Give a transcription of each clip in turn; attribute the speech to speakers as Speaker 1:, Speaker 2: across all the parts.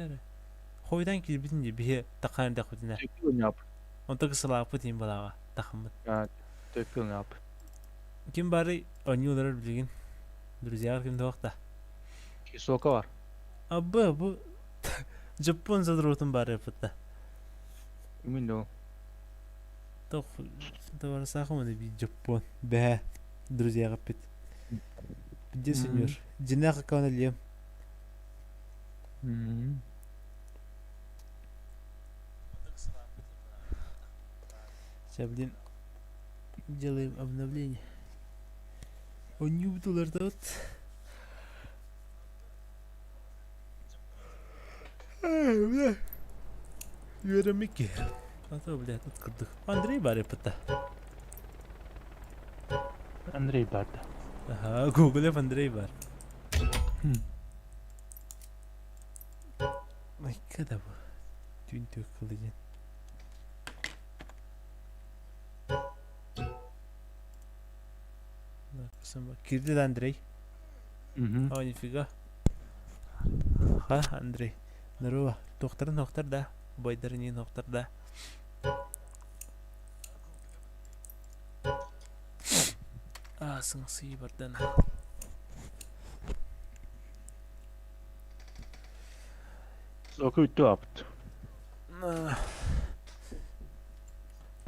Speaker 1: эрэ. Хойутаан киирбитин дии биһи таххан эрдэхпитинэ.
Speaker 2: Төккү ылынаппыт.
Speaker 1: Онто кысалааппыт иһин балааҕа тахаммыт.
Speaker 2: Төккү ылынаппыт.
Speaker 1: Ким баарый оонньуу олорор билигин? Друзьяҕар ким да да.
Speaker 2: Кисока бар.
Speaker 1: Абы бу Дьоппуон задротун баарыаппыт да.
Speaker 2: Мин да.
Speaker 1: Тох товарсаахым аны биир дьоппуон бэһэ друзьяҕа эппит. Где сеньор? Дьинээх аккаунт элиэм. Сейчас, блин, делаем обновление. Онньуубут уларытабыт. Бля. Үөрэммит киһи. А то, блядь, тут курдук. Андрей бар эппитэ.
Speaker 2: Андрей бар да.
Speaker 1: Ага, Гоголев Андрей бар. Майка да бу. Түүн түк кылы диэн. Кирди да Андрей. О, нифига. Ха, Андрей. Здорово. Туохтарын охтор да? Бойдарын иин охтор да? Аа, сыҥсыы бардан.
Speaker 2: Соку үттү апт.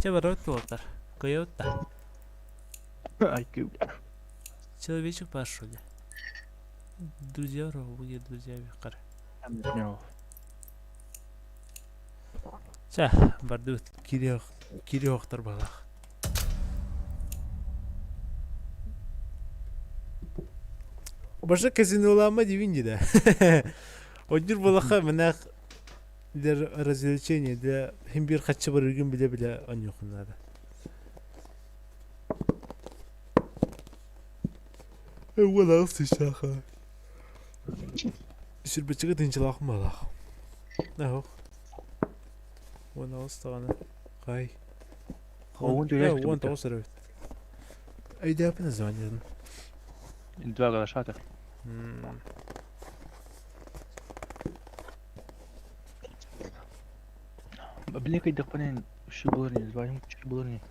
Speaker 1: Чэ барабыт буолтар. Кыайабыт да.
Speaker 2: Айкы.
Speaker 1: Человечек пошел. Друзья, будет друзья вихар. Чэ, бардыбыт. Кириохтор балах. Баша казиноламма дивин да. Одир балаха менах для развлечения, для хим бир хаччы барыргын биле-биле оньюхун надо. Уолаах сычаха. Сүрбэччигэ тынчылаах малаах. Наһох. Уон даҕаны. Хай.
Speaker 2: Оҕун түлэс
Speaker 1: 19 эрэ эбит. Өйдөөппүн названиетын.
Speaker 2: Два грошата. Били кыйдахпын үчү булар не, звоним үчү булар не.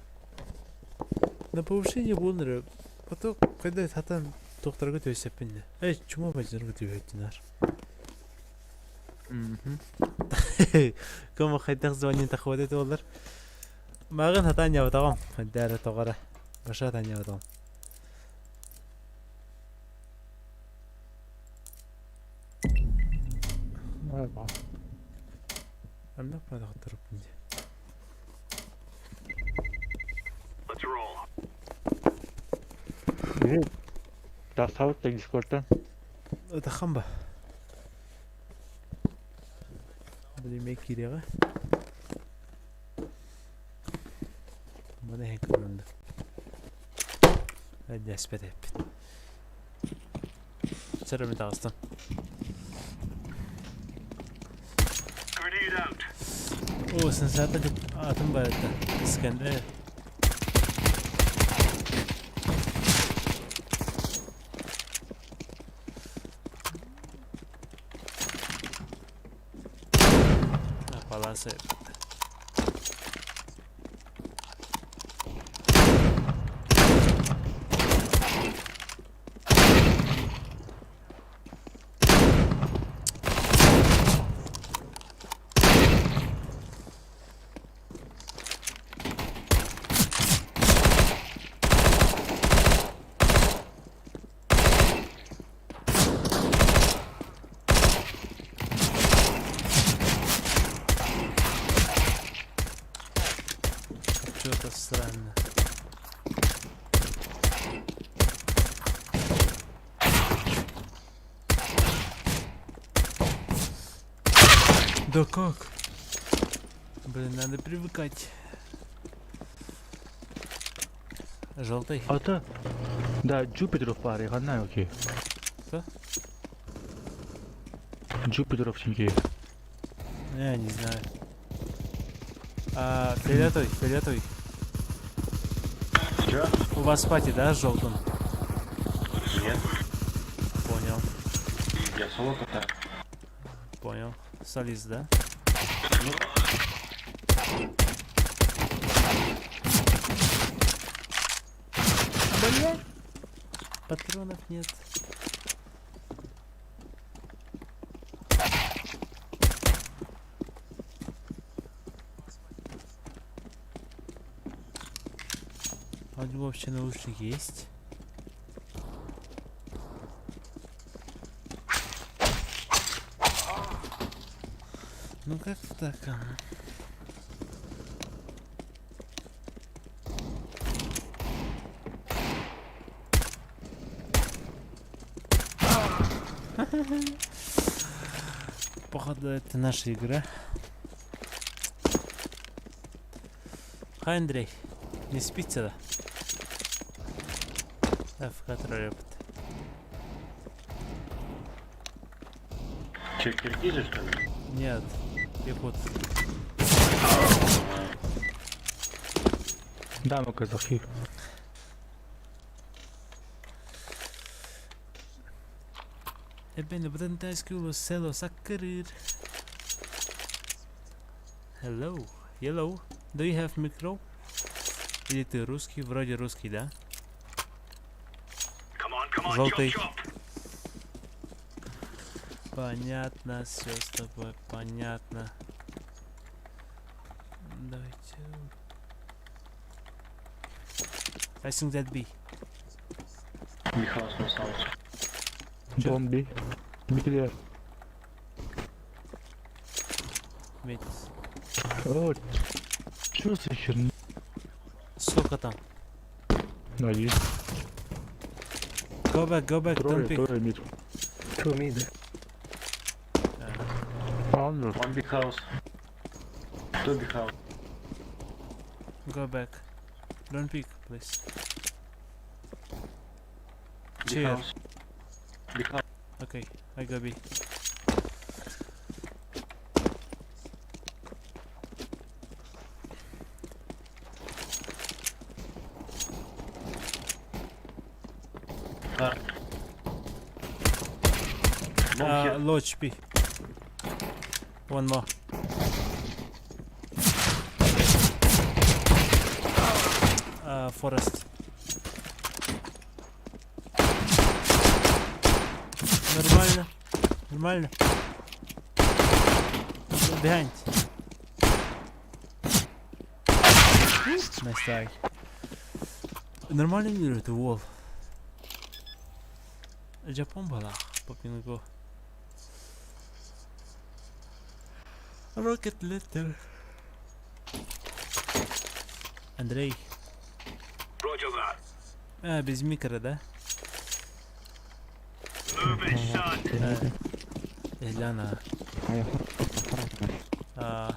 Speaker 1: На повышение буолар Потом, когда сатан докторга төсөппүн Эй, чума бажарга түбэттинар. Кому хайдах звонит тахват олар. Мағын хатан ябатағам. Дәрі тоғара. Баша хатан ябатағам. Амнак падахтырыппын дии.
Speaker 2: Тахсабыт да Дискордтан.
Speaker 1: Таххан ба. Билимей киириэҕэ. Маны иһэн көрүннэ. Эднэспэт эппит. Сэрэмин таҕыстым. О, сенсата атын барыта. Искендер. Паласа. Что-то странно. Да как? Блин, надо привыкать. Желтый.
Speaker 2: Ата. Да, Джупитеров пары, ханна окей.
Speaker 1: Что?
Speaker 2: Джупитеров синьки.
Speaker 1: Я не знаю. А, фиолетовый, фиолетовый.
Speaker 3: Чё?
Speaker 1: У вас пати, да, с желтым?
Speaker 3: Нет.
Speaker 1: Понял.
Speaker 3: Я соло катаю.
Speaker 1: Понял. Солист, да? Блять! Патронов нет. А у него вообще наушники есть? Ну как так? А? Походу, это наша игра. Хай, Андрей. Не спите, да? АФК троллепт.
Speaker 3: Че, киргизы, что ли?
Speaker 1: Нет, якут.
Speaker 2: Да, мы казахи.
Speaker 1: Ebbene, potente село саккырыр. Hello. Hello. Do you have micro? Или ты русский? Вроде русский, да? Желтый. Понятно, все с тобой понятно. Давайте. I think that B.
Speaker 3: Михаил смысался.
Speaker 1: Чё?
Speaker 2: Don't be. Be clear.
Speaker 1: Метис.
Speaker 2: О, чё за херня?
Speaker 1: Сколько там?
Speaker 2: Один.
Speaker 1: Go back, don't
Speaker 2: Трое,
Speaker 1: pick.
Speaker 2: трое mid.
Speaker 4: Two mid.
Speaker 2: Under.
Speaker 3: One big house. Two big house.
Speaker 1: Go back. Don't pick, please.
Speaker 3: Big
Speaker 1: Chair.
Speaker 3: house. Big house.
Speaker 1: Okay, I go B.
Speaker 3: Да. Bomb here.
Speaker 1: Low HP. One more. Forest. Нормально. Нормально. Behind. Nice try. Нормально мир это wall. Жапон была по пингу. Rocket letter. Андрей. А, без микро, да? А, Гляна. А,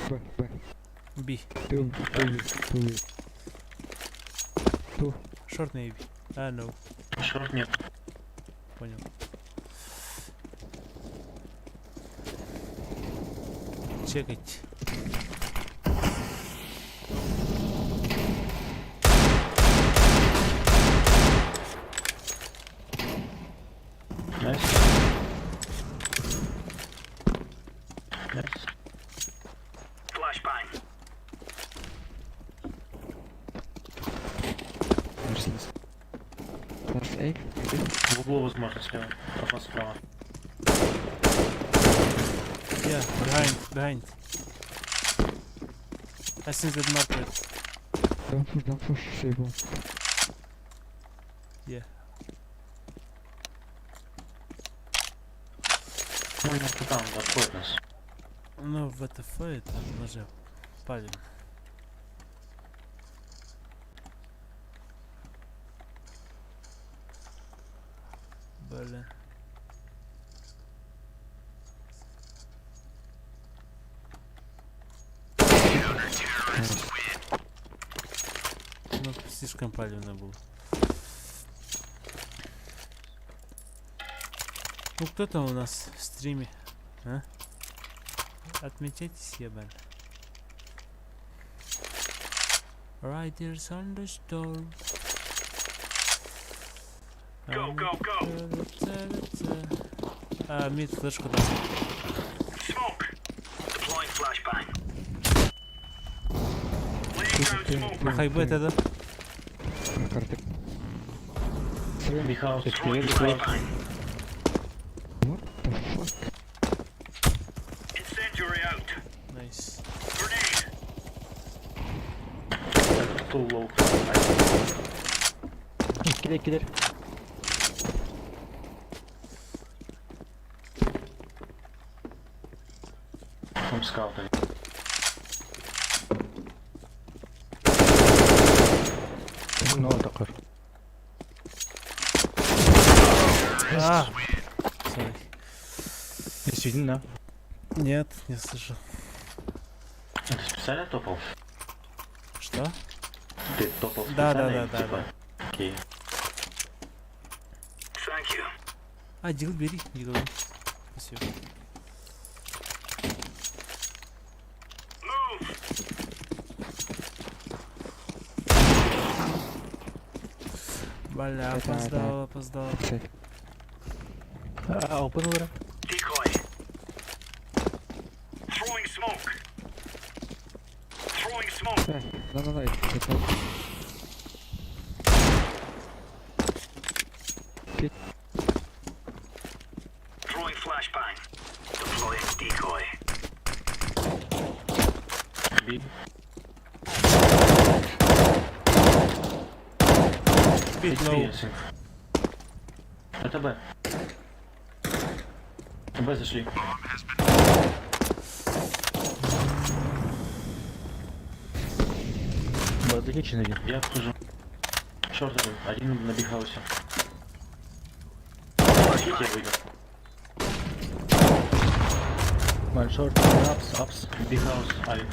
Speaker 4: B, B.
Speaker 1: B.
Speaker 4: Two, two, two, two.
Speaker 1: Short maybe. А, no.
Speaker 3: Short нет.
Speaker 1: Понял. Чекать.
Speaker 3: Nice. Nice.
Speaker 4: Mercedes. Last A, maybe.
Speaker 3: В углу, возможно, слева. От вас справа.
Speaker 1: Yeah, behind, behind. I think that market.
Speaker 4: Don't push, save bomb.
Speaker 1: Yeah.
Speaker 3: Ну, не там, да, обходит нас.
Speaker 1: Ну, WTF это мы же палим. Блин. Ну, слишком палевно было. Ну, кто там у нас в стриме? А? Отмечайтесь, ебан. Riders on the storm. А, mid флешку дал. Махайбы это да?
Speaker 4: Карты. Three.
Speaker 3: B house.
Speaker 4: What the fuck?
Speaker 1: Nice.
Speaker 3: Too low.
Speaker 2: Килер, килер.
Speaker 3: I'm scouting.
Speaker 2: Ну, такой.
Speaker 1: А! Sorry.
Speaker 2: Действительно.
Speaker 1: Нет, не слышал.
Speaker 3: Ты специально топал?
Speaker 1: Что?
Speaker 3: Ты топал
Speaker 1: Да,
Speaker 3: специально?
Speaker 1: да, да,
Speaker 3: или
Speaker 1: да,
Speaker 3: типа? Окей.
Speaker 1: А, deagle бери, deagle бери. Спасибо. Бля,
Speaker 4: Это-
Speaker 1: опоздал, опоздал.
Speaker 4: Safe.
Speaker 2: А, open over.
Speaker 4: Yeah. No, no, no, it's not. Pit.
Speaker 3: B.
Speaker 1: Pit
Speaker 3: HP,
Speaker 1: low.
Speaker 3: I think. Это Б. Б зашли.
Speaker 2: Базы один.
Speaker 3: Я обхожу. Short один. Один на B house е. Я выйду.
Speaker 2: One short, one apps, apps.
Speaker 3: B house, авик.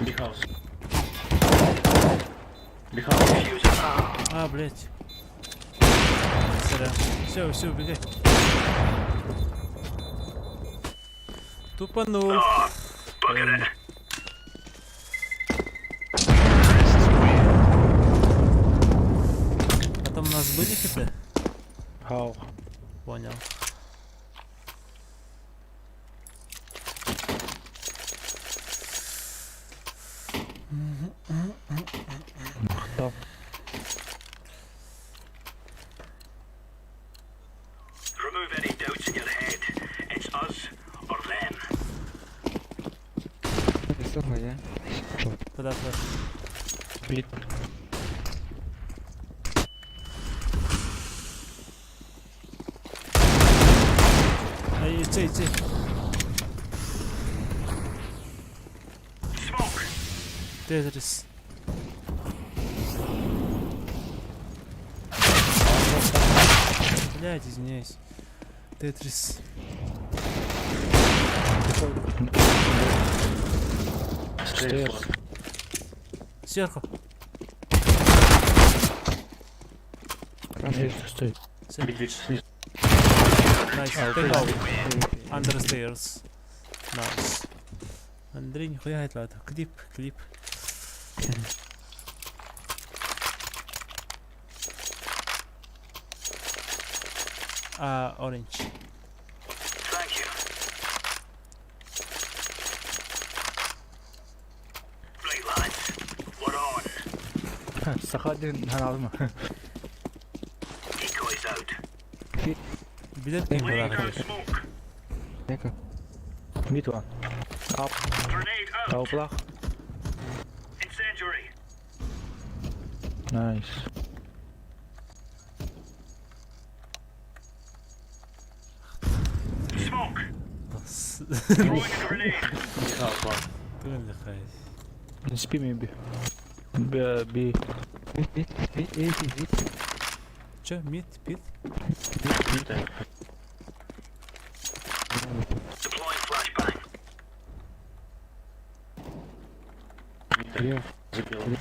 Speaker 3: B house. B house.
Speaker 1: А, блять. Сорян. Все, все, убегай. Тупанул. Эм. А там у нас были хиты?
Speaker 2: How?
Speaker 1: Понял.
Speaker 2: Кто?
Speaker 5: Remove any doubts in your head. It's us or them.
Speaker 4: It's not yeah. Short.
Speaker 1: Куда флеш?
Speaker 2: Pit.
Speaker 1: Ай, иди, иди.
Speaker 5: Smoke.
Speaker 1: Тетрис. Блять, извиняюсь. Тетрис.
Speaker 3: Stairs.
Speaker 2: Stairs.
Speaker 1: Сверху.
Speaker 4: Красный.
Speaker 2: Стой.
Speaker 3: Бит, бит, снизу.
Speaker 1: Nice. Take out. Under stairs. Nice. Андрей нихуя это Клип, клип. А, orange.
Speaker 5: Thank you. Right, lads. We're on.
Speaker 2: Сахадин, ханалма.
Speaker 5: Decoys out.
Speaker 1: Билет не
Speaker 5: Laying
Speaker 1: было.
Speaker 5: down smoke.
Speaker 4: Дека.
Speaker 2: Mid one. Up.
Speaker 5: Grenade out.
Speaker 2: Тауплах.
Speaker 5: Incendiary.
Speaker 2: Nice.
Speaker 5: Smoke. Throwing a grenade.
Speaker 3: B house one.
Speaker 2: Спи maybe. B, B.
Speaker 4: Mid, mid, mid, A, B, mid.
Speaker 1: Че, mid, pit?
Speaker 3: Mid, э,
Speaker 5: Deploying flashbang.
Speaker 3: mid, э,
Speaker 4: Лево.
Speaker 3: за белым.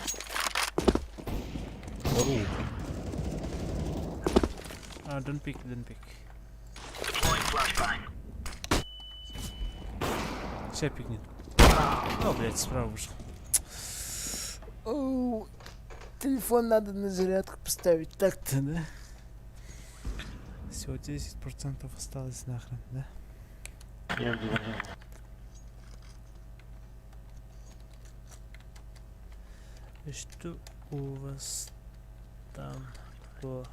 Speaker 1: А, don't pick, don't pick.
Speaker 5: Deploying flashbang.
Speaker 1: Сейчас пикнет. О, блядь, справа вышел. Оу, телефон надо на зарядку поставить. Так-то, да? Всего 10% осталось нахрен, да?
Speaker 3: Я жду вокзала.
Speaker 1: И что у вас там по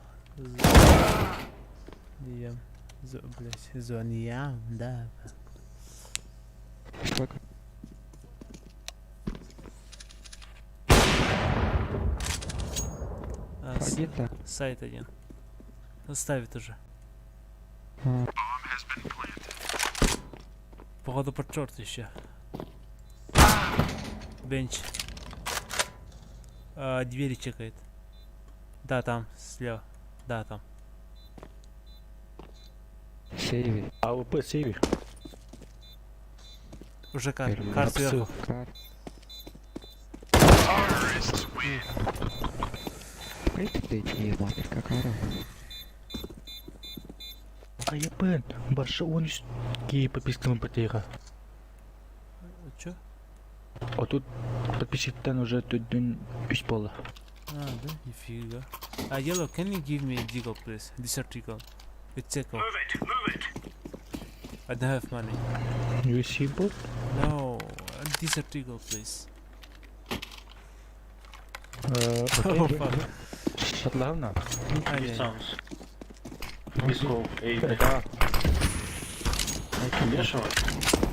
Speaker 1: званиям? Блять, званиям, да.
Speaker 4: Что?
Speaker 1: А,
Speaker 4: Где-то.
Speaker 1: сайт один. Ставит уже.
Speaker 4: А.
Speaker 1: Походу под черт еще. Bench. А, двери чекает. Да, там, слева. Да, там.
Speaker 4: Сейви.
Speaker 2: АВП сейви.
Speaker 1: Уже кар,
Speaker 4: Первый
Speaker 1: кар сверху.
Speaker 4: Кар.
Speaker 2: Айапын, барша 13 кей подписканы потейға.
Speaker 1: Чё?
Speaker 2: А тут подписчиктан уже түдін үс болды.
Speaker 1: А, да? Нифига. А, Yellow, can you give me a deagle, please? Desert Eagle. With Tickle.
Speaker 5: Move it, move it.
Speaker 1: I don't have money.
Speaker 2: You see bot?
Speaker 1: No, a Desert Eagle, please. Oh,
Speaker 2: Окей.
Speaker 1: fuck.
Speaker 2: Шатлавна.
Speaker 1: А, не, не.
Speaker 3: Sounds. Бисков. Эй, блядь.
Speaker 2: Да.
Speaker 3: Вешивать?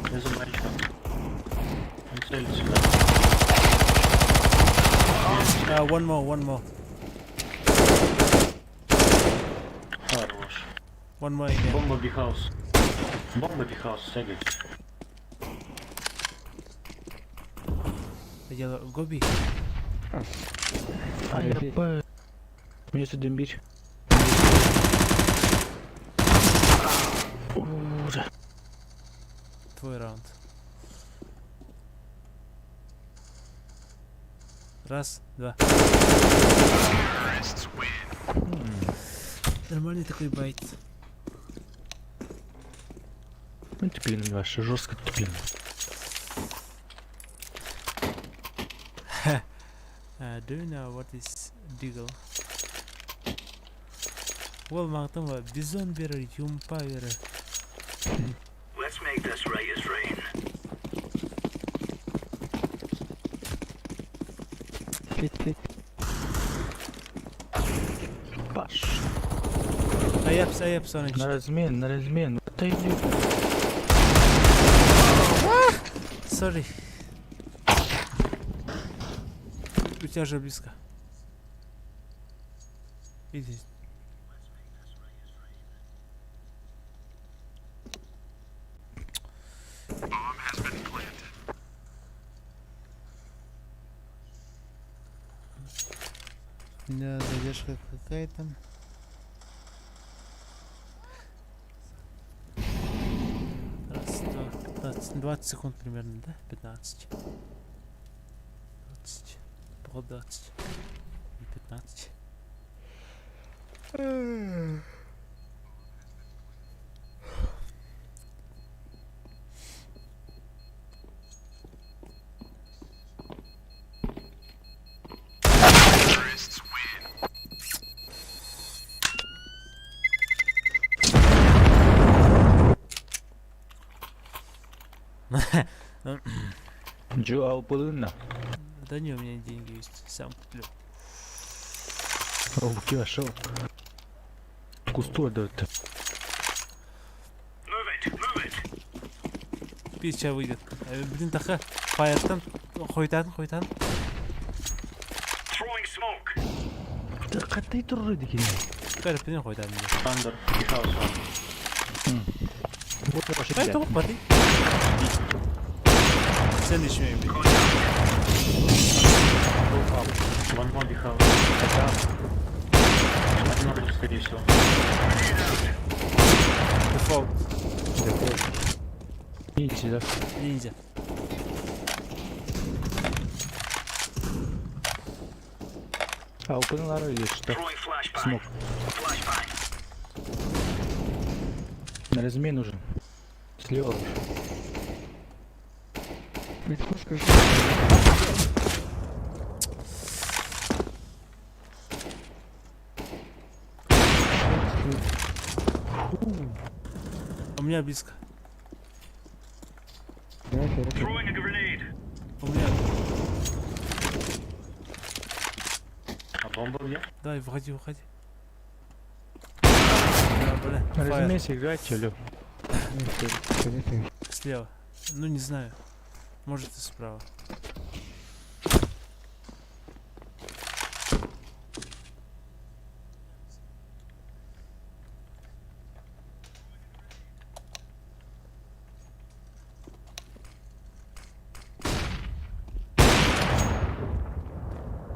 Speaker 3: Я за мальчиком. Он целит сюда.
Speaker 1: One more, one more.
Speaker 3: Хорош.
Speaker 1: One more again.
Speaker 3: Бомба B house. Бомба B house, стягивайтесь.
Speaker 1: Yellow, go B.
Speaker 2: Айапын. Минус один бич. Уже.
Speaker 1: Твой раунд. Раз, два. Нормальный такой байт.
Speaker 2: Ну тупин вообще, жестко тупин.
Speaker 1: Do you know what is deagle? Well, мақтан ба, бизон берер, юмпа берер.
Speaker 5: Let's make this right as rain.
Speaker 4: Фит, фит.
Speaker 2: Паш.
Speaker 1: Аяпс, аяпс, orange.
Speaker 2: На размен, на размен. Отойди.
Speaker 1: Sorry. У тебя же близко. Иди. У меня задержка какая там. Раз, два, 15, 20 секунд примерно, да? 15. 20. Пол 20. И 15.
Speaker 2: Джо Алпылына.
Speaker 1: Да не, у меня деньги есть, сам куплю.
Speaker 2: О, вошел. Кусту отдает.
Speaker 5: Move it, move it.
Speaker 1: Пича выйдет. Блин, таха, фаертан, хойтан, хойтан.
Speaker 5: Throwing smoke.
Speaker 2: Қатай тұрыр екен.
Speaker 1: Кәріппенен хойтан.
Speaker 3: Андер, B house one.
Speaker 2: Вот вообще.
Speaker 1: Ай, тоқ баты. Sen içmeyin bir.
Speaker 3: One more B house. Один orange, скорее всего.
Speaker 1: Default.
Speaker 2: Видите, да?
Speaker 1: Ниндзя.
Speaker 2: А, упоминала или что?
Speaker 5: Throwing flashbang.
Speaker 2: Смог.
Speaker 5: Flashbang.
Speaker 2: На размен нужен. Слева.
Speaker 4: Ведь скажи.
Speaker 1: меня близко.
Speaker 4: Давай фиолетовый.
Speaker 5: Throwing a grenade.
Speaker 1: У меня.
Speaker 3: А бомба где?
Speaker 1: Давай, выходи, выходи. Да, бля. Fire.
Speaker 2: Разумеется, играть, алло.
Speaker 4: Ну, фиолетовый.
Speaker 1: Слева. Ну, не знаю. Может и справа.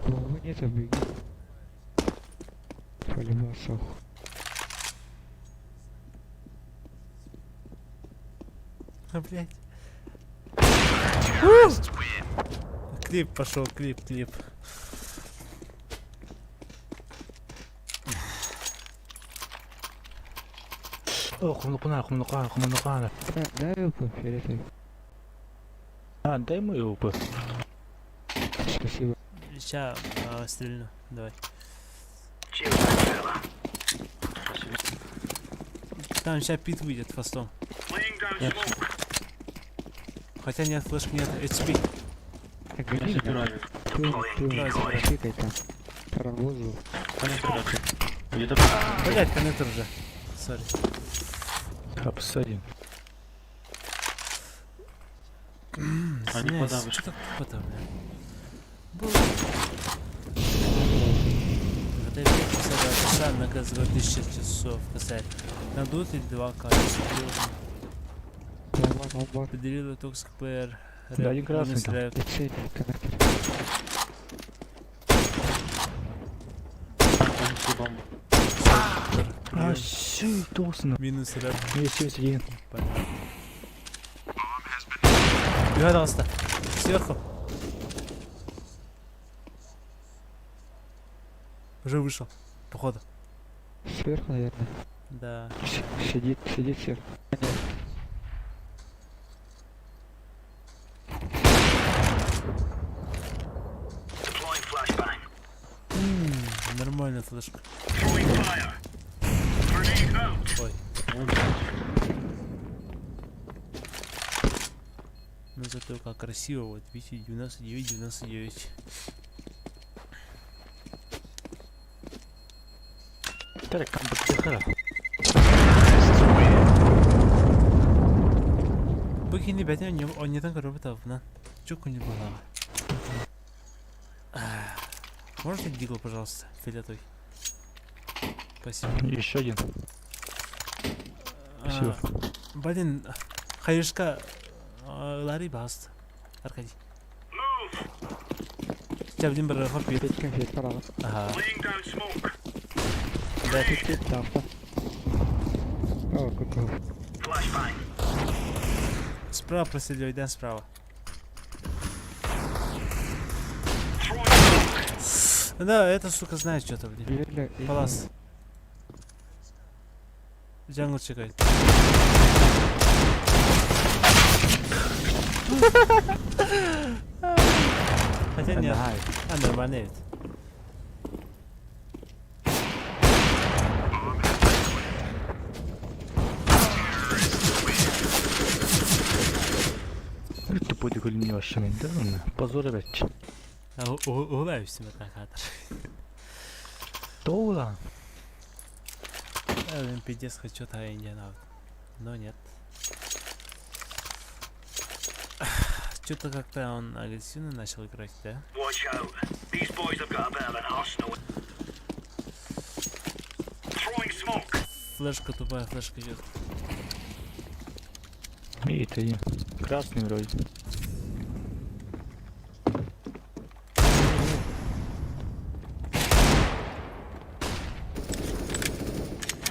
Speaker 4: Головы нет, беги. Полюбасов.
Speaker 1: А, блядь. Клип пошел, клип, клип.
Speaker 2: О, хумнукуна, хумнукана, хумнукана.
Speaker 4: Дай ЛП, фиолетовый.
Speaker 2: А, дай мою ЛП.
Speaker 4: Спасибо.
Speaker 1: Сейчас стрельну. Давай.
Speaker 5: Cheers, big fella.
Speaker 3: Спасибо.
Speaker 1: Там сейчас пит выйдет фастом.
Speaker 5: Laying down
Speaker 3: Нет.
Speaker 5: smoke.
Speaker 1: Хотя нет, флешки нет. HP.
Speaker 4: Так,
Speaker 3: Я
Speaker 4: гони
Speaker 3: заберу
Speaker 4: меня.
Speaker 3: авик.
Speaker 4: Ты, ты,
Speaker 1: Давай, забирай.
Speaker 4: тыкай там. Таранвозу.
Speaker 3: Коннектор дальше. Где-то
Speaker 1: Блять, коннектор уже. Сори.
Speaker 2: Апс один.
Speaker 3: Они
Speaker 1: Извиняюсь,
Speaker 3: подавишь.
Speaker 1: Что так тупо-то, бля? Было. GTA 5 52 часа на CSGO 1000 часов. Косарь. Надут или 2 к
Speaker 4: Ломбар, ломбар.
Speaker 1: Поделила Toxic Player.
Speaker 2: Да, один красный
Speaker 1: минус
Speaker 2: там.
Speaker 1: рэп.
Speaker 4: Цель, коннектор.
Speaker 3: понесли бомбу.
Speaker 2: А, все, толстно.
Speaker 1: Минус рэп.
Speaker 2: Мне 71.
Speaker 1: Понятно. Пожалуйста. Сверху. Уже вышел. Походу.
Speaker 4: Сверху, наверное.
Speaker 1: Да.
Speaker 4: Сидит, сидит сверху. А, Нет.
Speaker 5: Deploying flashbang.
Speaker 1: М, Нормальная флешка.
Speaker 5: Throwing fire. Grenade out.
Speaker 1: Ой.
Speaker 3: Ну, блядь.
Speaker 1: Ну зато как красиво, вот видите, 99, 99.
Speaker 2: Так, камбэк
Speaker 1: Бу кини бэтэ онньотон көрбүт абынан. Чук не была. Можете дигл, пожалуйста, фиолетовый? Спасибо.
Speaker 2: Еще один. Спасибо.
Speaker 1: А, блин, хаешка Ларри баст. Аркадий.
Speaker 5: Move.
Speaker 1: Сейчас блин бір хоп бит.
Speaker 4: Пять конфет, пора.
Speaker 1: Ага.
Speaker 5: Laying down smoke.
Speaker 1: Да.
Speaker 4: Пять, пять, авто. О, какой.
Speaker 5: Flashbang.
Speaker 1: Справа прострелил, да, справа.
Speaker 5: Throwing smoke.
Speaker 1: Да, это, сука, знает что-то, блин.
Speaker 4: Юля, и-
Speaker 1: Палас. Jungle чекает. Хотя нет. А, нормально ведь.
Speaker 2: Тупой такой не вообще, да? Позор опять.
Speaker 1: Улыбаюсь себе так, кадр.
Speaker 2: Тола.
Speaker 1: Блин, пиздец, хочу та Индиана. Но нет. Что-то как-то он агрессивно начал играть, да?
Speaker 5: Watch out. These boys have got a bit of an arsenal. Throwing smoke.
Speaker 1: Флешка тупая, флешка идет.
Speaker 2: И это и красный вроде.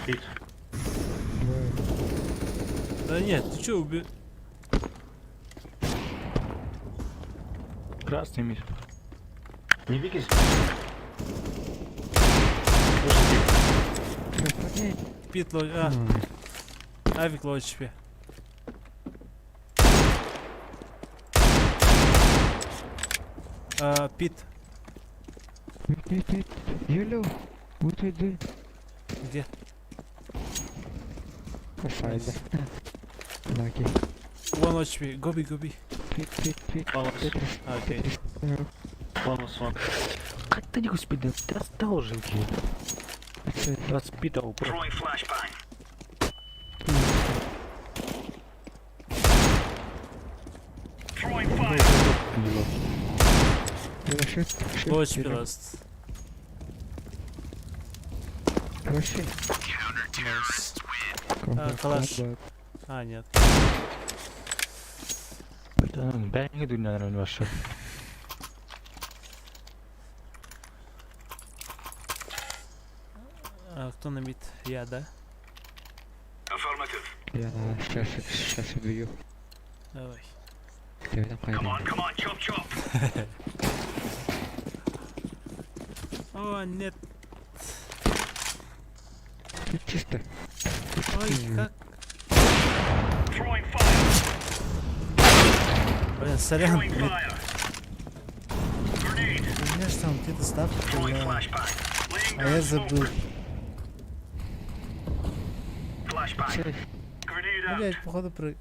Speaker 3: Пит.
Speaker 4: Двое.
Speaker 1: Да нет, ты чё, уби...
Speaker 2: Красный мир.
Speaker 3: Не двигайся. Слушай,
Speaker 4: Блядь,
Speaker 1: Пит ло... А, авик low HP. А, Пит,
Speaker 4: Пять, пять, пять. Юля, what are you doing?
Speaker 1: где?
Speaker 4: Касайда. Lucky.
Speaker 1: One HP. Go B, go B.
Speaker 4: Пик, пик, пик.
Speaker 3: Палас.
Speaker 4: Тетрис.
Speaker 1: Окей.
Speaker 4: Тетрис.
Speaker 3: Палас вон.
Speaker 2: Как ты не господи, достал же Воспитал просто.
Speaker 5: Throwing flashbang. Throwing fire.
Speaker 1: Low HP last.
Speaker 4: Вообще.
Speaker 1: Nice. А, калаш. А, нет.
Speaker 2: Бәңге дөньядан башы.
Speaker 1: А, кто на мид? Я, да?
Speaker 5: Affirmative.
Speaker 4: Я сейчас, сейчас убью.
Speaker 1: Давай.
Speaker 4: Тебя там
Speaker 5: Come on,
Speaker 4: хайден.
Speaker 5: come on, chop chop.
Speaker 1: О, нет.
Speaker 4: Тут чисто.
Speaker 1: Ой, как.
Speaker 5: Throwing fire.
Speaker 1: Блин, сорян.
Speaker 5: Throwing fire. Grenade.
Speaker 1: У меня же там где-то ставка
Speaker 5: Throwing
Speaker 1: была.
Speaker 5: flashbang. Laying
Speaker 1: А я
Speaker 5: down
Speaker 1: забыл.
Speaker 5: smoke. Flashbang.
Speaker 4: Сейф,
Speaker 5: Grenade out.
Speaker 1: Блять, походу про...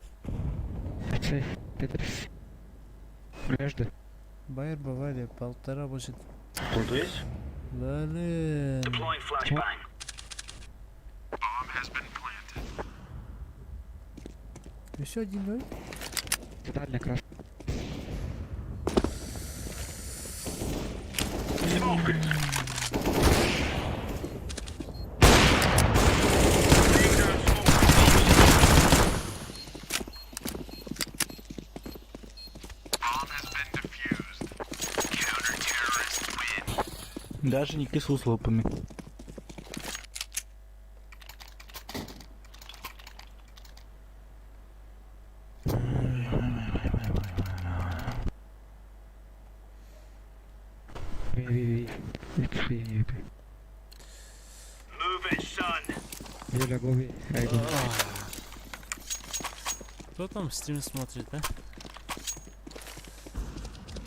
Speaker 4: сейф, Тетрис. Между.
Speaker 1: Байер Бавария, полтора будет.
Speaker 3: Пленту есть?
Speaker 1: Блин.
Speaker 5: Deploying flashbang.
Speaker 1: Еще 1-0?
Speaker 4: Дальний крас.
Speaker 5: Smoke. Laying down smoke.
Speaker 2: Даже не кислу с лопами.
Speaker 4: Ви, ви, ви. It's ви, ви, ви.
Speaker 5: Move it, son.
Speaker 4: Юля, go ви. I go.
Speaker 1: Кто там стрим смотрит, а?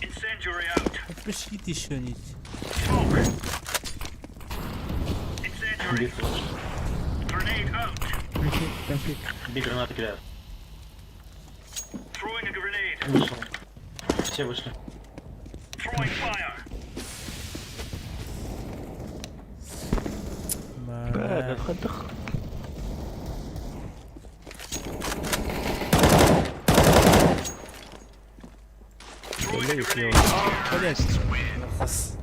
Speaker 5: Incendiary out.
Speaker 1: Подпишите еще-нибудь.
Speaker 5: Smoke. Incendiary.
Speaker 3: Би флеш.
Speaker 5: Grenade out.
Speaker 4: Пик, там пик.
Speaker 3: Би гранаты кидают.
Speaker 5: Throwing a grenade.
Speaker 3: Вышел. Все вышли.
Speaker 5: Throwing fire.
Speaker 1: Бля.
Speaker 5: Throwing a grenade.
Speaker 1: Блять. Нахас.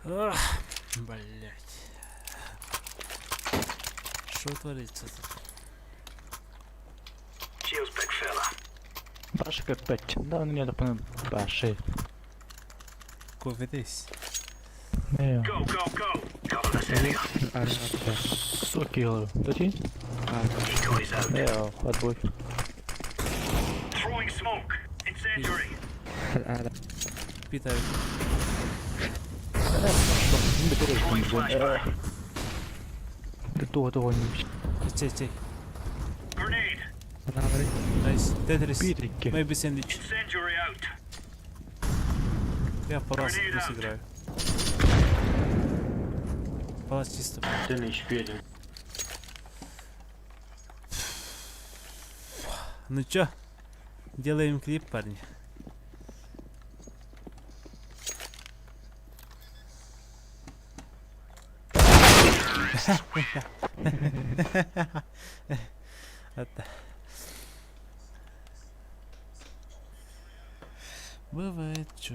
Speaker 1: Ах, Блять. Что творится тут?
Speaker 5: Cheers, big fella.
Speaker 2: Баша как пять. Да, ну я так понимаю, баши.
Speaker 1: Кофе здесь.
Speaker 2: Не,
Speaker 5: Go, go, go. Cover this area.
Speaker 4: Армор, да.
Speaker 2: соки говорю. Дати?
Speaker 4: Армор.
Speaker 5: Decoys out.
Speaker 2: Не, отбой.
Speaker 5: Throwing smoke. Incendiary.
Speaker 4: А, да.
Speaker 1: Питаю.
Speaker 5: Throwing flashbang.
Speaker 2: Да того, того не
Speaker 1: Чей, чей.
Speaker 5: Grenade.
Speaker 4: Она говорит,
Speaker 1: Nice. Тетрис.
Speaker 2: Питрики.
Speaker 1: Maybe sandwich.
Speaker 5: Incendiary out.
Speaker 1: Я палас плюс играю. Палас чисто.
Speaker 3: Ты на HP один.
Speaker 1: Ну чё, делаем клип, парни. Это. Бывает, чё.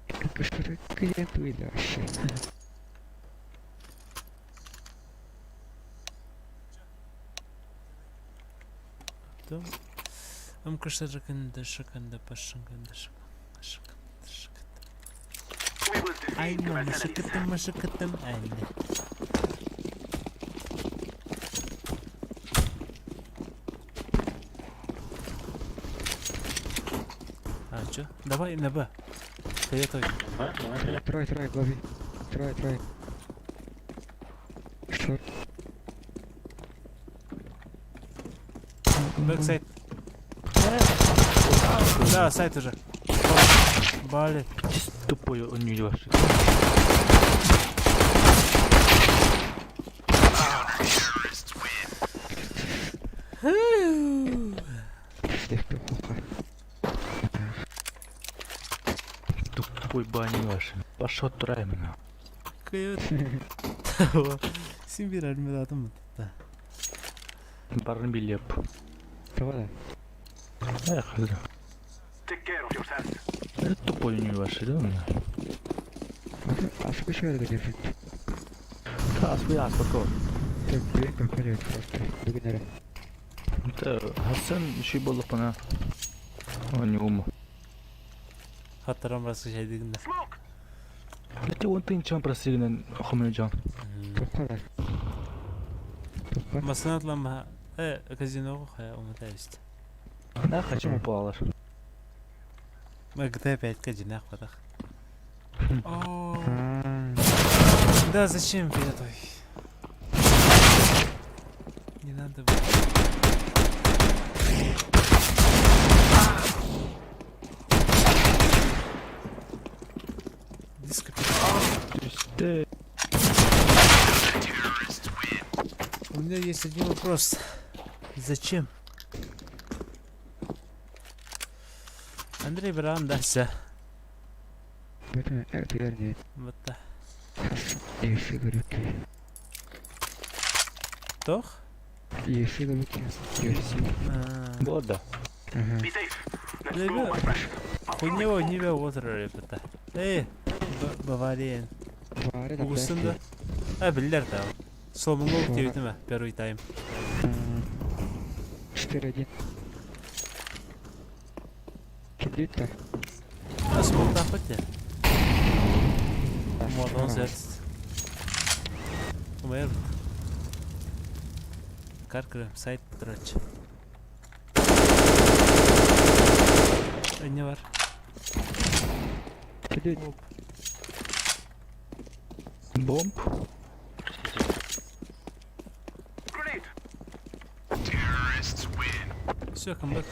Speaker 4: как что клиент выйдет вообще.
Speaker 1: Там. Там кашараканда, шаканда, пашаканда, шаканда, шаканда, шаканда.
Speaker 5: We will defeat
Speaker 1: Айна,
Speaker 5: the mercenaries.
Speaker 1: машакатам, машакатам, айна. А, чё? Давай на Б. Фиолетовый.
Speaker 3: Давай, давай, давай.
Speaker 4: Трое, трое, лови. Трое, трое. Шорт.
Speaker 1: Backsite. Да, сайт уже. Блин.
Speaker 2: Тупой он не ваши. Тупой бани ваши. Пошел турай меня.
Speaker 1: Син биир армиялаатым да.
Speaker 2: Барын билиэп.
Speaker 4: Тоҕо да?
Speaker 2: Эх, да.
Speaker 5: Take care of yourselves.
Speaker 2: Это тупой не ваши, да? у меня?
Speaker 4: Асып үшөргө дебит.
Speaker 2: Аспы аспы
Speaker 4: Так, блин, какой просто. Бүгүн эрэ.
Speaker 2: Это Хасан еще боллохпуна. О, не ум.
Speaker 1: Хаттаран басқа шайдыгында.
Speaker 5: Smoke.
Speaker 2: Это он тынчан просигнен хомежан.
Speaker 4: Тоққа да. Тоққа.
Speaker 1: Масынатлама казиноға хая умытайбыз.
Speaker 2: На хочу упалар.
Speaker 1: GTA 5 ка жинақ бадақ. О,
Speaker 4: Аа.
Speaker 1: да зачем передай? Не надо было. Диско.
Speaker 2: Ты
Speaker 1: У меня есть один вопрос. Зачем? Андрей Брам, да, все.
Speaker 4: Бүтүн эртилерни
Speaker 1: Вот так.
Speaker 4: есе көрүк.
Speaker 1: Тох?
Speaker 4: Есе көрүк. Есе.
Speaker 1: А,
Speaker 2: Вот да.
Speaker 4: Ага.
Speaker 5: Be safe. Let's
Speaker 1: Да,
Speaker 5: go, my friend. I'm throwing
Speaker 1: Хуйнево
Speaker 5: smoke.
Speaker 1: не отыр ребята. Эй, Бавария.
Speaker 4: Баары да
Speaker 1: Угусында. А, билер да. Солмун гол диэбитим первый тайм.
Speaker 4: 4-1. Килдит
Speaker 1: А смолтах өте. Модон зет. Умер. Каркырым сайт трач. Не бар.
Speaker 4: Килдит.
Speaker 2: Бомб.
Speaker 5: Grenade.
Speaker 1: Все, камбэк.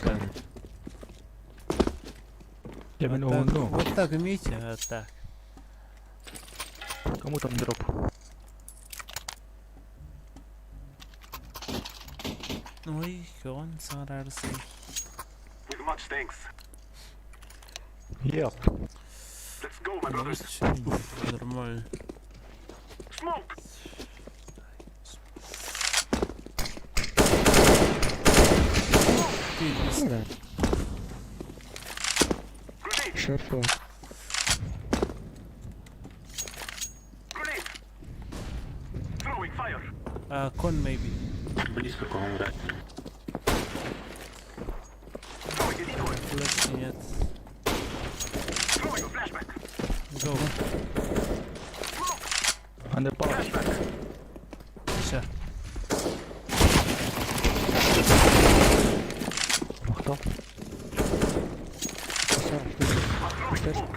Speaker 2: Я
Speaker 1: Вот
Speaker 2: меня
Speaker 1: так,
Speaker 2: ну.
Speaker 1: вот так умеете, вот так.
Speaker 2: Кому там дроп?
Speaker 1: Ой, он сарарсы.
Speaker 5: With much thanks.
Speaker 2: Еп.
Speaker 5: Let's go, my brothers.
Speaker 1: Уф, нормально.
Speaker 5: Smoke.
Speaker 1: Ты,
Speaker 4: Да.
Speaker 5: Grenade.
Speaker 4: Шорт
Speaker 5: Grenade. Throwing fire.
Speaker 1: а, con maybe.
Speaker 3: Близко, по-моему, да.
Speaker 5: Throwing a decoy.
Speaker 1: Флешки нет.
Speaker 5: Throwing a flashbang.
Speaker 1: Go.
Speaker 5: Smoke.
Speaker 2: Андерпал.
Speaker 5: Flashbang.
Speaker 1: Все.
Speaker 2: Махтал.
Speaker 5: I'm throwing smoke.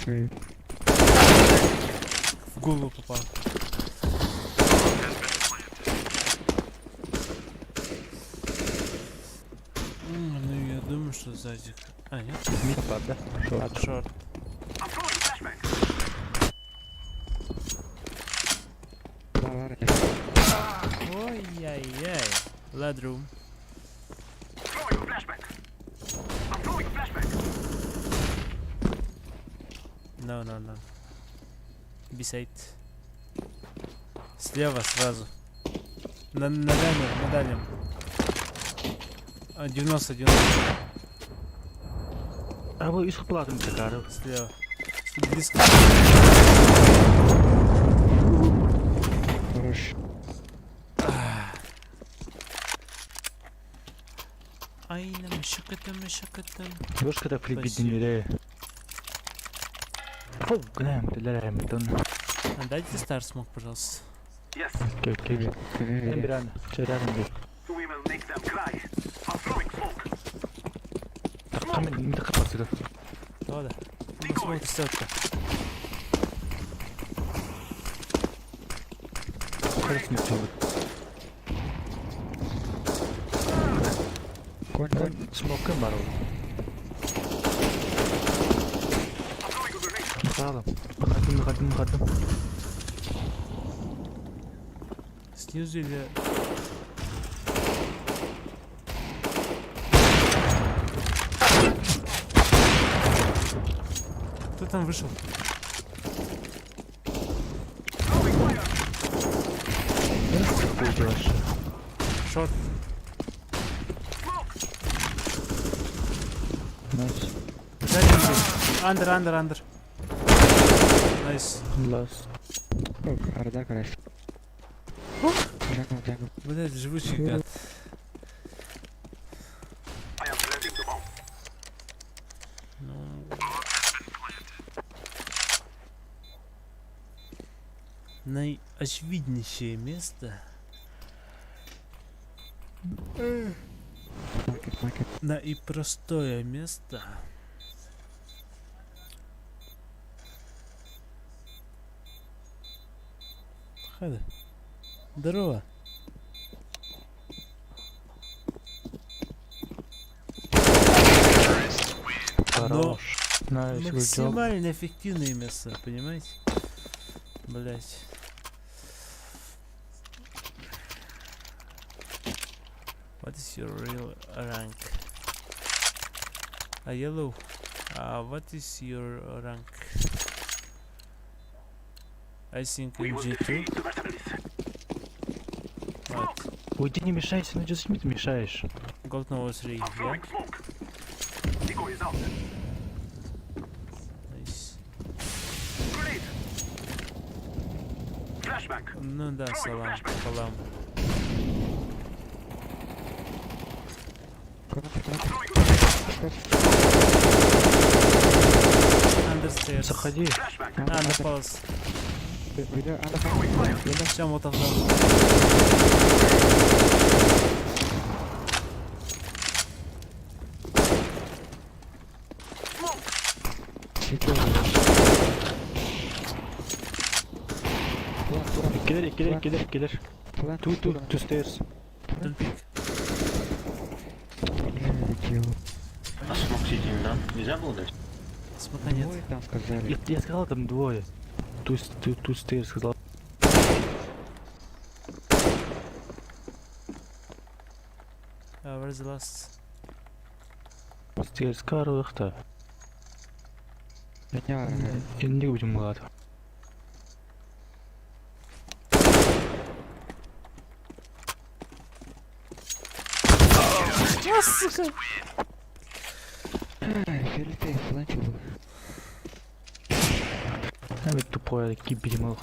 Speaker 4: Шорт.
Speaker 1: В голову попал. Ну, я думаю, что сзади. А, нет?
Speaker 2: Мид бар, да? Шорт.
Speaker 1: Шорт.
Speaker 5: I'm throwing a flashbang.
Speaker 4: Баары.
Speaker 1: Ой-яй-яй. Ладрум.
Speaker 5: Throwing a flashbang. I'm throwing a flashbang.
Speaker 1: No, no, no. B site. Слева сразу. На дальнем, на дальнем. А, 90, 90.
Speaker 2: А вы из платом такая.
Speaker 1: Слева. Близко.
Speaker 4: Хорош.
Speaker 1: Айна, шакатам, шакатам.
Speaker 2: Девушка так флипит
Speaker 1: Спасибо.
Speaker 2: не верю. Фу, гнем, ты ляем, тон.
Speaker 1: А дайте стар смог, пожалуйста.
Speaker 5: Yes.
Speaker 2: Окей, окей. Эмбиран, че рядом был.
Speaker 5: We will make them cry. I'm throwing smoke.
Speaker 2: Так, там не так просто.
Speaker 1: Да, да. Смог сделать-то.
Speaker 2: Хорошо, не все.
Speaker 4: Конь, конь.
Speaker 2: Смокем барыл.
Speaker 5: I'm throwing a grenade.
Speaker 2: Махалым. Махадым, махадым, махадым.
Speaker 1: Снизу или... Откуда он вышел? Short.
Speaker 2: Nice.
Speaker 1: Under, under, under. Nice.
Speaker 2: Last.
Speaker 4: Арда краш. Jungle, jungle.
Speaker 1: Блять, живучий гад. Ну... Наиочевиднейшее место.
Speaker 4: Market, market.
Speaker 1: Наипростое место. Хада. Здорово. Но
Speaker 2: Хорош. Nice, good job.
Speaker 1: максимально эффективное место, понимаете? Блять. What is your real rank? A yellow. What is your rank? I think MG2. What?
Speaker 2: Уйди, не мешайся, ну зачем ты мешаешь?
Speaker 1: Gold number 3, yeah? Nice. Ну да, салам, салам.
Speaker 4: Connector, connector.
Speaker 1: Under stairs.
Speaker 2: Заходи.
Speaker 1: Under palace.
Speaker 4: Window, under. Window.
Speaker 1: Все, вот там.
Speaker 4: CT window. Plant, plant,
Speaker 2: Иккилэр, иккилэр, иккилэр, иккилэр.
Speaker 4: plant.
Speaker 2: Two, two, two stairs.
Speaker 1: Don't peek.
Speaker 4: Бля,
Speaker 3: А smoke CT не дам? Нельзя было дать?
Speaker 1: Смока нет.
Speaker 4: Двое там сказали.
Speaker 2: Я сказал, там двое. Two, two, two stairs сказал.
Speaker 1: Where's the last?
Speaker 2: Stairs карылыкта.
Speaker 4: Меня
Speaker 2: Инник будем млад.
Speaker 1: А, сука!
Speaker 4: Фиолетовый фланчик был.
Speaker 2: А ведь тупой, кибермал.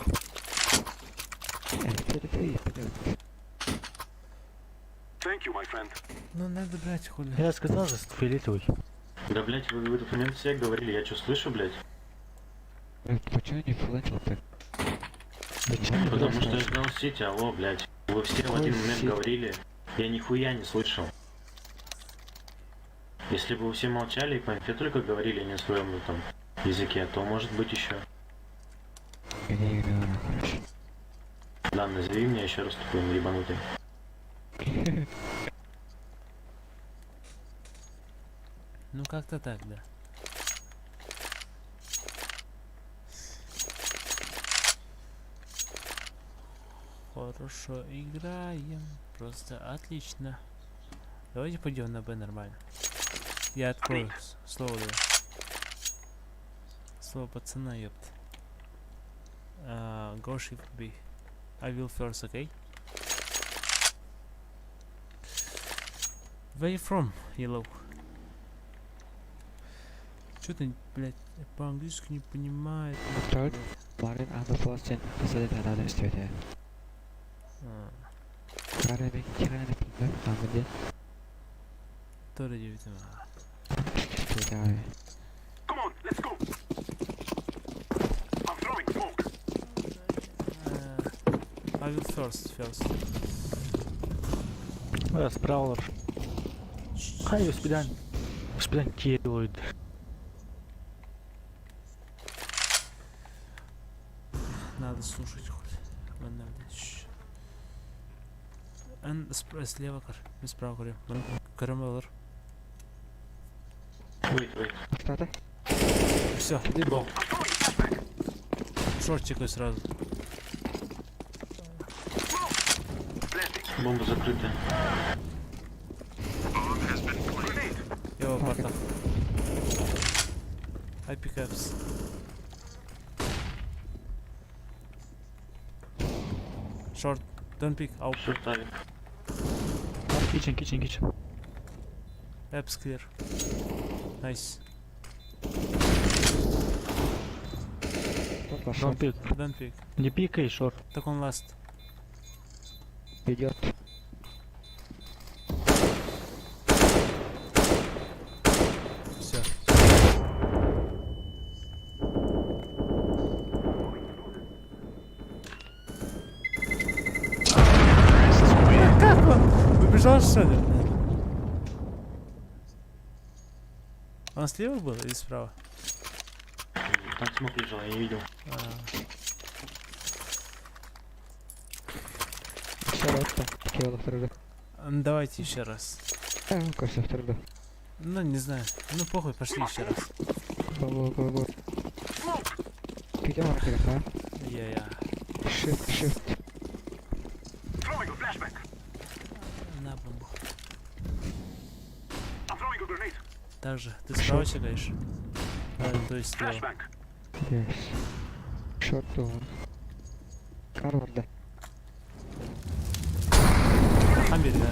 Speaker 4: Фиолетовый, блядь.
Speaker 1: Ну надо брать хули.
Speaker 2: Я сказал же, фиолетовый.
Speaker 3: Да, блять, вы в этот момент все говорили, я что слышу, блять?
Speaker 4: Блядь, Почему не фланчил так?
Speaker 2: Зачем?
Speaker 3: Потому что я знал CT, алло, блять. Вы все в один момент
Speaker 4: CT?
Speaker 3: говорили, я нихуя не слышал. Если бы вы все молчали и по инфе только говорили не на своем там языке, то может быть еще.
Speaker 4: Я не игнорю, короче.
Speaker 3: Да, назови меня еще раз тупым ебанутым.
Speaker 1: Ну как-то так, да. Хорошо играем. Просто отлично. Давайте пойдем на Б нормально. Я открою. Слово даю. Слово пацана, ёпт. Go shift B. I will first, okay? Where you from, yellow? Чё ты, блядь, по-английски не понимает?
Speaker 4: Third. Марин under Palestine. Facility another studio.
Speaker 1: А,
Speaker 4: Правильно, херня, там где?
Speaker 1: Тоже девять.
Speaker 4: Давай.
Speaker 5: Come on, let's go. I'm throwing smoke.
Speaker 1: I will first, first.
Speaker 2: Раз, Prowler. Хай, успедан. Успедан делают.
Speaker 1: Надо слушать хоть. Ладно, блядь. Эн слева көр, мин справа көрөм. Мин көрөм олар.
Speaker 3: Wait, wait.
Speaker 4: Что-то?
Speaker 1: Все. Short чекаю сразу.
Speaker 3: Бомба закрыта.
Speaker 1: Я в апартах. I pick ups. Short. Don't peek. Out.
Speaker 3: Short авик.
Speaker 2: Kitchen, kitchen, kitchen.
Speaker 1: Apps clear. Nice.
Speaker 4: Тот пошел.
Speaker 2: Don't peek.
Speaker 1: Don't peek.
Speaker 2: Не пикай, short.
Speaker 1: Так он last.
Speaker 4: Идет.
Speaker 1: Все. Как он? Убежал, что ли? Он слева был или справа?
Speaker 3: Там smoke лежал, я не видел.
Speaker 1: А,
Speaker 4: Все, вот так. Кио
Speaker 1: Давайте еще раз.
Speaker 4: Кося второй.
Speaker 1: Ну, не знаю. Ну, похуй, пошли еще раз.
Speaker 4: Go, go, go, go. Идем, Аркадий, а?
Speaker 1: Я-я.
Speaker 4: Shift, shift.
Speaker 5: Throwing a flashbang.
Speaker 1: На бомбу.
Speaker 5: I'm throwing a grenade.
Speaker 1: Также. Ты справа чекаешь? А, то есть слева.
Speaker 5: Flashbang.
Speaker 4: Yes. Short one. Карварда.
Speaker 1: Хамбер, да.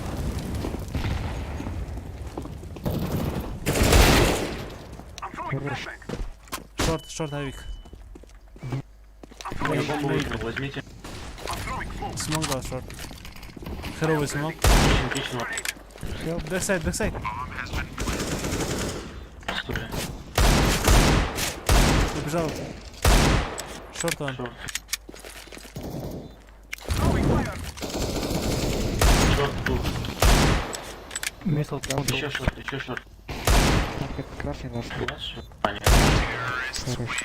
Speaker 5: I'm throwing a
Speaker 4: Хорош.
Speaker 5: flashbang.
Speaker 1: Short, short авик.
Speaker 5: I'm throwing
Speaker 3: Я бомбу выкинул, возьмите.
Speaker 5: I'm throwing smoke.
Speaker 1: Smoke дал short. Херовый smoke.
Speaker 3: Kitchen, kitchen,
Speaker 5: Grenade.
Speaker 1: Backside, backside.
Speaker 3: что ли?
Speaker 1: Убежал. Short он.
Speaker 3: Short.
Speaker 5: Throwing fire.
Speaker 3: Short тут.
Speaker 2: Missile
Speaker 3: Еще short, еще short.
Speaker 4: Так, это красный нас.
Speaker 3: Last short? А, нет.
Speaker 4: Хорош.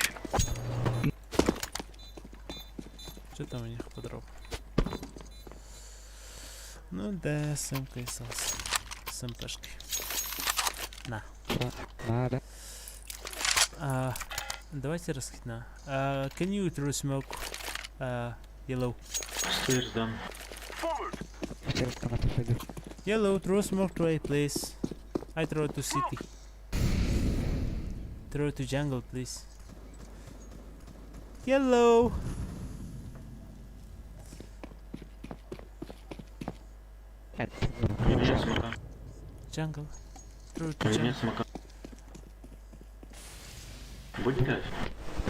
Speaker 1: Что там у них по дропу? Ну да, с МК и сос. С МПшкой.
Speaker 4: Надо.
Speaker 1: А, давайте раскидна. А, can you throw smoke? А, yellow.
Speaker 3: Stairs done.
Speaker 5: Forward.
Speaker 4: Через канату пойду.
Speaker 1: Yellow, throw smoke to A, please. I throw to city. Throw to jungle, please. Yellow.
Speaker 4: Это,
Speaker 3: У меня нет смока.
Speaker 1: Jungle. Throw
Speaker 3: У
Speaker 1: to
Speaker 3: меня
Speaker 1: jungle.
Speaker 3: нет смока. Будем играть?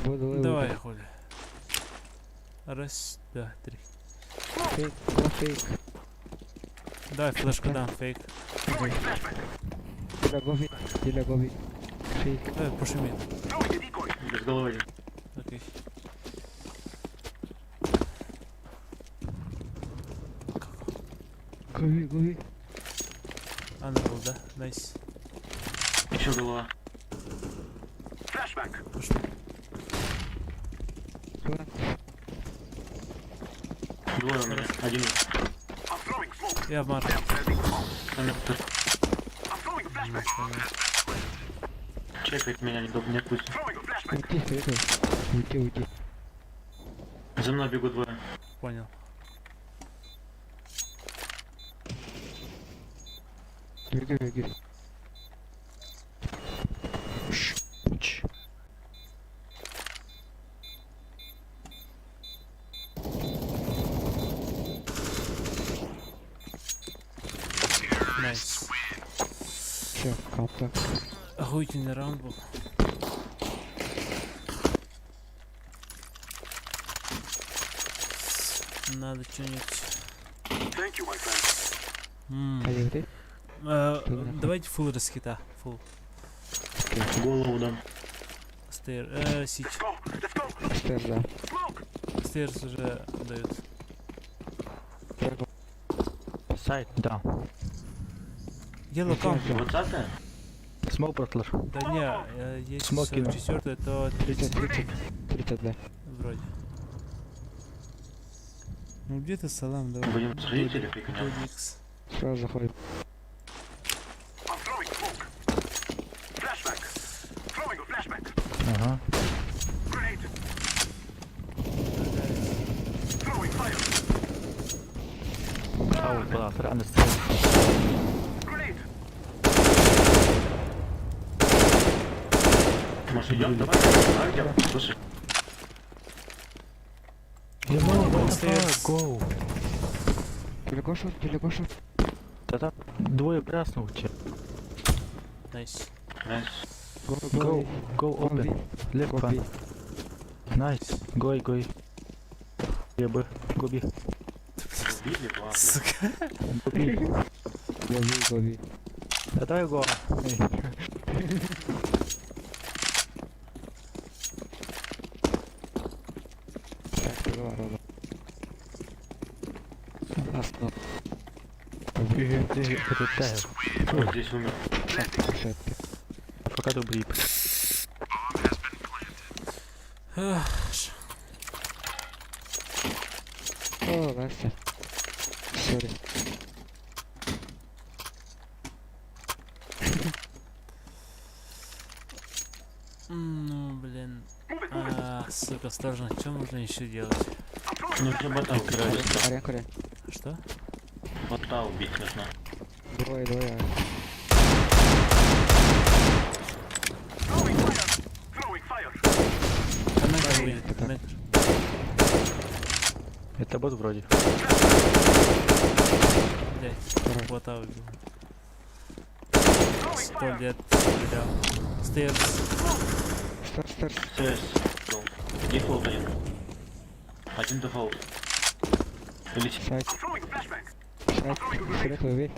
Speaker 4: Буду
Speaker 1: Давай, хули. Раз, два, три.
Speaker 4: Fake, go fake.
Speaker 1: Давай флешку дам, fake.
Speaker 5: Throwing flashbang.
Speaker 4: Диля, go mid. Диля, go mid. Fake.
Speaker 1: Давай, пошумит.
Speaker 5: Throwing a decoy.
Speaker 3: Без головы. один.
Speaker 1: Окей.
Speaker 4: Go mid, go mid.
Speaker 1: Она был, да? Nice.
Speaker 3: Еще голова.
Speaker 5: Flashbang.
Speaker 1: Пошли.
Speaker 4: Plant.
Speaker 3: Двое у меня. Один.
Speaker 5: I'm throwing smoke.
Speaker 1: Я в марк.
Speaker 5: I am planting the bomb.
Speaker 3: Коннектор.
Speaker 5: I'm throwing a flashbang.
Speaker 3: Чекает меня, не, не отпустит.
Speaker 5: Throwing a flashbang.
Speaker 4: Уйди, уйди. Уйди, уйди.
Speaker 3: За мной бегут двое.
Speaker 1: Понял.
Speaker 4: Беги, беги.
Speaker 2: Ч.
Speaker 1: Nice.
Speaker 4: Все, контакт.
Speaker 1: Охуительный раунд был. Надо что-нибудь.
Speaker 5: Thank you, my friend.
Speaker 1: М.
Speaker 4: А еврей?
Speaker 1: Давайте full раскита. Full.
Speaker 3: Голову дам.
Speaker 1: Stair. Сич.
Speaker 5: Let's go. Let's go.
Speaker 4: Stairs, да.
Speaker 5: Smoke.
Speaker 1: Stairs уже дают.
Speaker 4: Dragon.
Speaker 2: Side down.
Speaker 1: Yellow come.
Speaker 3: 20
Speaker 2: Smoke братлар.
Speaker 1: Да не, если
Speaker 2: Smoke кину.
Speaker 1: 44, то 30
Speaker 4: 30, 30. 30, да.
Speaker 1: вроде. Ну где ты, салам, давай.
Speaker 3: Будем сходить или пикнем?
Speaker 1: Додикс.
Speaker 4: Сразу заходим.
Speaker 5: I'm throwing smoke. Flashbang. Throwing a flashbang.
Speaker 2: Ага.
Speaker 5: Grenade. Throwing fire.
Speaker 2: Out братлар. On the stairs.
Speaker 5: Grenade.
Speaker 3: Может идем? Давай, давай идем. Слушай,
Speaker 2: Yellow, what the
Speaker 1: Stairs.
Speaker 2: fuck? Go.
Speaker 4: Далеко short, далеко short.
Speaker 2: Да там двое красных у тебя.
Speaker 1: Nice.
Speaker 3: Nice.
Speaker 4: Go, go,
Speaker 2: Go, go
Speaker 4: Go
Speaker 2: open.
Speaker 4: B.
Speaker 2: Left
Speaker 4: Go
Speaker 2: one.
Speaker 4: B.
Speaker 2: Nice. Go, go. Я Б. Go B.
Speaker 3: Убили, ладно.
Speaker 1: Сука.
Speaker 2: Go B.
Speaker 4: Go B, go B.
Speaker 2: Да давай go. Эй.
Speaker 4: Так, go, go, go. Last knock.
Speaker 2: Это таю.
Speaker 3: Вот здесь умер.
Speaker 4: Shit.
Speaker 2: Пока добрый.
Speaker 4: О, Настя. Sorry.
Speaker 1: Ну, блин. А, сука, сложно. Что можно еще делать?
Speaker 3: Ну, тебе бота убить быстро.
Speaker 4: Арен, Корен.
Speaker 1: Что?
Speaker 3: Бота убить нужно.
Speaker 4: Двое, двое.
Speaker 5: Throwing fire. Throwing fire.
Speaker 1: Коннектор выйдет, коннектор.
Speaker 2: Это бот вроде.
Speaker 1: Блять, бота убил.
Speaker 5: Throwing
Speaker 1: Сто
Speaker 5: fire.
Speaker 1: лет стрелял. Stairs.
Speaker 4: Stairs, stairs.
Speaker 3: CS. Go. Дефолт один. Один дефолт. Или
Speaker 4: Side,
Speaker 5: I'm throwing a flashbang.
Speaker 4: side. Светлый, ви.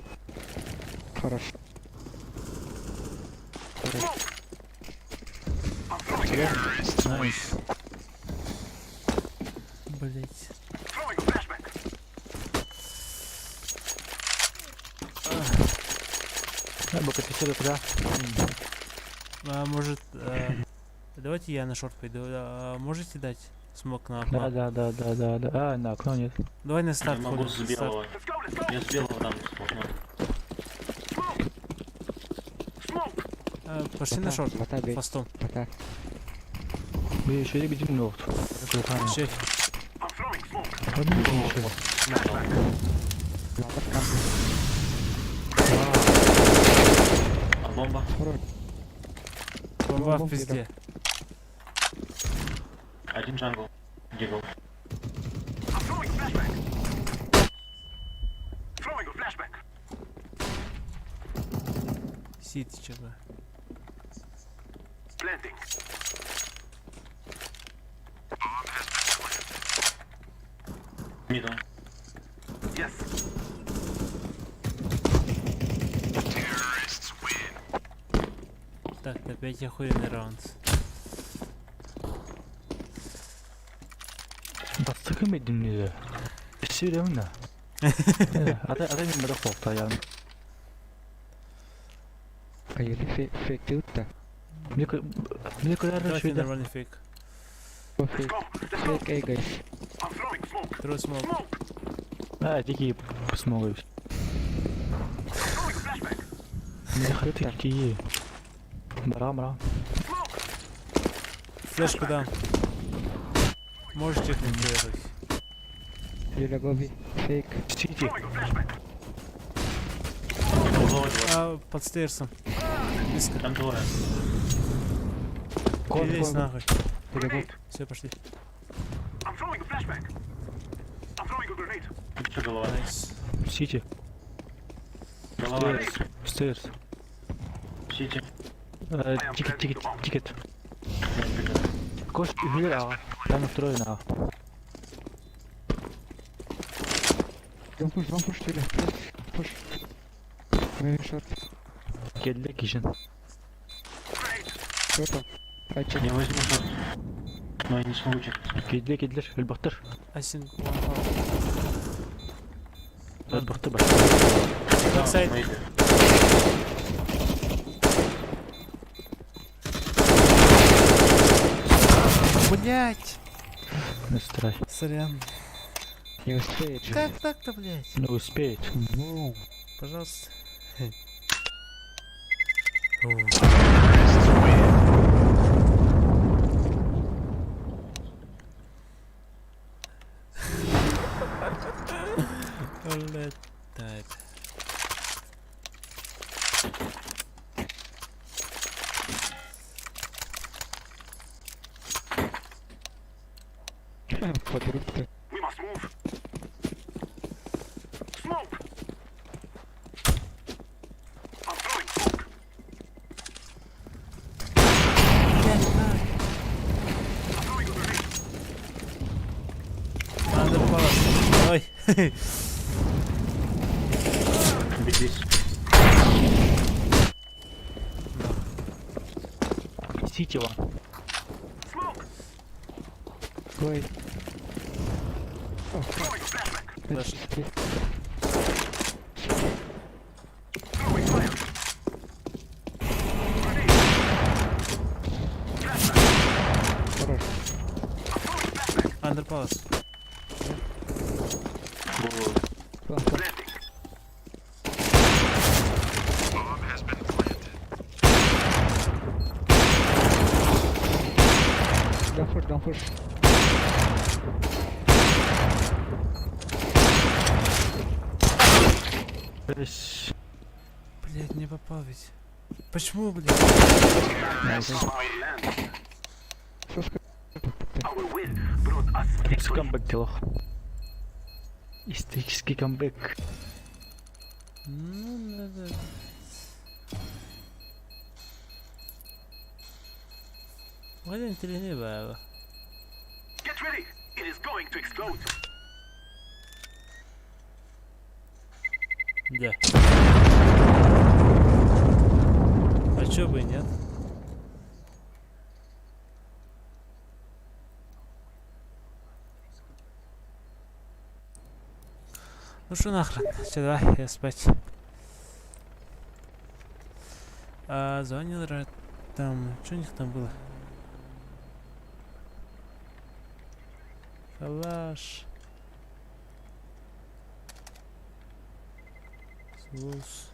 Speaker 4: Хорош. Хорош.
Speaker 5: I'm throwing a
Speaker 2: Nice.
Speaker 1: Блять.
Speaker 5: Throwing a flashbang.
Speaker 2: Да, бока ты куда?
Speaker 1: А, может, давайте я на short пойду. А, можете дать smoke на окно?
Speaker 2: Да, да, да, да, да, да. А, на окно нет.
Speaker 1: Давай на
Speaker 3: Я
Speaker 1: старт
Speaker 3: могу
Speaker 1: ходим.
Speaker 3: с
Speaker 1: Старт.
Speaker 3: белого.
Speaker 5: Let's go, let's go.
Speaker 3: Я с белого дам smoke.
Speaker 5: Smoke. Smoke.
Speaker 1: А, пошли на
Speaker 4: Бота,
Speaker 1: short.
Speaker 4: бота бей,
Speaker 1: Fast ом.
Speaker 4: бота.
Speaker 2: Мы еще не видим ногт.
Speaker 1: Шеф.
Speaker 5: I'm throwing smoke.
Speaker 4: Ладно, камни.
Speaker 3: А бомба?
Speaker 4: Хорош.
Speaker 1: Бомба в
Speaker 4: Бомбу
Speaker 1: пизде.
Speaker 3: Один jungle. Deagle.
Speaker 5: I'm throwing a flashbang. Throwing a flashbang.
Speaker 1: CT чего?
Speaker 5: Planting.
Speaker 3: Middle.
Speaker 5: Yes.
Speaker 1: Так, опять охуенный раунд.
Speaker 2: Бастыкы медимниде. Сиремна. Ата ата мен бара хокта ян.
Speaker 4: Каюли фейк тилта.
Speaker 2: Мне мне куда
Speaker 1: Давайте
Speaker 2: решили.
Speaker 1: нормальный фейк.
Speaker 4: Go fake.
Speaker 5: Go. Let's go.
Speaker 4: Fake A, guys.
Speaker 5: I'm throwing smoke.
Speaker 1: Throw smoke.
Speaker 5: Smoke.
Speaker 2: А, дикие смогут.
Speaker 5: Throwing a flashbang.
Speaker 2: Мне хочу идти. Бра, бра.
Speaker 5: Smoke.
Speaker 1: Флешку дам. Можешь чекнуть приехать.
Speaker 4: Юля, go B. Fake.
Speaker 2: CT.
Speaker 5: Throwing a flashbang.
Speaker 3: Угловой двое.
Speaker 1: А, под stairs ом. Близко.
Speaker 3: Там двое.
Speaker 4: Con,
Speaker 1: Лезь
Speaker 4: con.
Speaker 1: нахуй.
Speaker 4: Юля, go.
Speaker 1: Все, пошли.
Speaker 5: I'm throwing a flashbang. I'm throwing a grenade.
Speaker 3: Еще голова.
Speaker 1: Nice.
Speaker 2: CT.
Speaker 3: Голова.
Speaker 2: Stairs.
Speaker 3: CT.
Speaker 2: Ticket, ticket, ticket. Кош, а. Там второй на.
Speaker 4: Don't push, don't push, Юля. Push, push. Maybe short.
Speaker 2: Келді кишин.
Speaker 5: Grenade.
Speaker 4: Что там? А, чек.
Speaker 3: Я возьму short. Но я не смогу чекнуть.
Speaker 2: Келді келдер. Элбақтыр.
Speaker 1: I think one out.
Speaker 2: Элбақтыр бар.
Speaker 1: Backside.
Speaker 3: Maybe.
Speaker 1: Блять!
Speaker 2: Настрой.
Speaker 1: Сорян.
Speaker 4: Не успеет же.
Speaker 1: Как так-то, блять?
Speaker 2: Не успеет.
Speaker 4: Воу.
Speaker 1: Пожалуйста. Блять. Так.
Speaker 4: Подруг-то.
Speaker 5: We must move.
Speaker 3: Бегись.
Speaker 2: Сити вон.
Speaker 4: Wait. Oh, fuck.
Speaker 1: Flash.
Speaker 4: Let's split. Хорош.
Speaker 1: Underpass.
Speaker 3: Голову.
Speaker 4: План, план. Don't push, don't push.
Speaker 2: Блять.
Speaker 1: Блять, не попал ведь. Почему, блядь?
Speaker 4: Соска.
Speaker 2: Камбэк делах. Исторический камбэк.
Speaker 1: Ну, да, да. Вроде интереснее было.
Speaker 5: Get ready! It is going to explode.
Speaker 1: Да. А чё бы и нет? Ну что нахрен, все, давай, я спать. А, звонил там, что у них там было? Калаш. Слус.